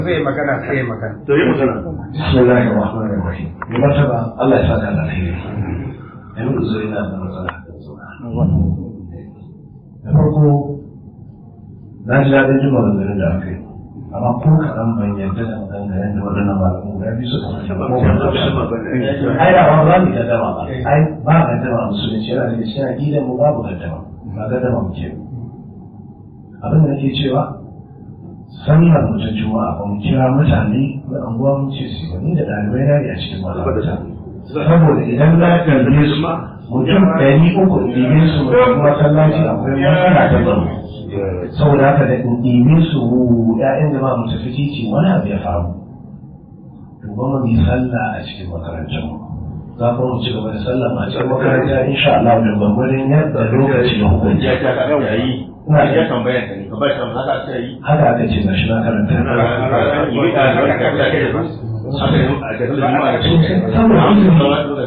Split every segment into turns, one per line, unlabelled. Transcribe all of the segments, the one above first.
Zai magana sai ya magana.
To yi magana.
Bismillahir Rahmanir Rahim. Mai martaba, Allah ya saka da alheri. Ai mun zo ina da matsala. Da farko na ji daɗin jin maganganun da aka yi. Amma ko kaɗan ban yarda da maganganun da waɗannan malaman guda biyu suka faɗi ba. Ai da ba za mu gaddama ba. Ai ba gaddama a musulunci, yana daga cikin aƙidar mu babu gaddama. Ba gaddama muke ba. Abin da nake cewa, sallar mu ta Juma'a ba mu kira mutane na anguwa mun ce su yi, ni da ɗalibai na ne a cikin makaranta. Saboda idan na ɗalibe su mutum 300, ɗibe su mu tafi masallaci, akwai matsala ta tsaro. Saboda haka da in ɗibe su ‘ya'yan jama'a mu tafi titi wani abu ya faru. To ba mu yi sallah a cikin makarantar mu. Za kuma mu ci gaba da sallah a cikin makaranta insha Allah da gwagwarin yadda lokaci ya hukunta.
Ya ta ka yi.
Ina
Ya tambayar ka ne ka ba shi haka aka yi.
Haka aka ce, ga shi na karanta.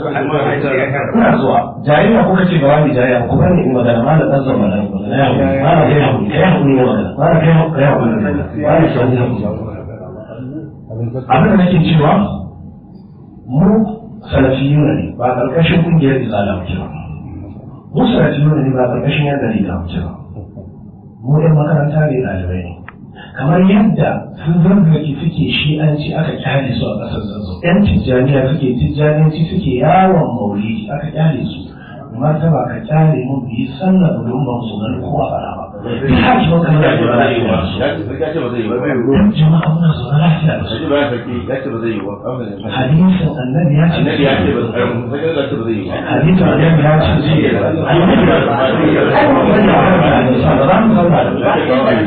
Ina zuwa jayayya kuka ce ba wani jayayya ba, ku bani in magana. Ma da ɗan zama da magana ya haƙuri, ma da kai haƙuri, kai haƙuri ne magana, ma da kai haƙuri, ma da kai haƙuri. Abin da nake cewa, mu salafiyuna ne, ba ƙarƙashin ƙungiyar Izala muke ba. Mu salafiyuna ne, ba ƙarƙashin yan dariƙa muke ba. Mu ɗan makaranta ne, ɗalibai ne. Kamar yadda sun Zazzaki suke Shi'anci aka kyale su a ƙasar Zazzau, yan Tijjaniya suke Tijjaniyanci, suke yawon maulidi aka kyale su. Martaba, ka kyale mu mu yi sallar mu, don ba mu tsoron kowa fara ba. Duk hakiman kan da ba za yi ba su.
Ya ce ba zai yi ba.
Duk jama'a muna zaune lafiya da su. Hadisin Annabi ya ce
Annabi ya ce ba zai yi ba.
Hadisin Annabi ya ce zai yi ba. Annabi ya ai ba mu da hadisi ba za mu zauna da su.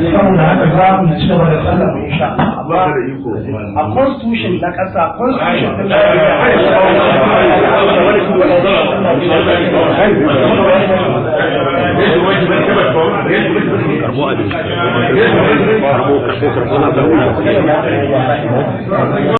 Saboda haka za mu ci gaba da sallar mu insha Allah.
Ba da iko.
A constitution na ƙasa, constitution ɗin Najeriya.
Karbo abin. Karbo, karbo, karbo, karbo.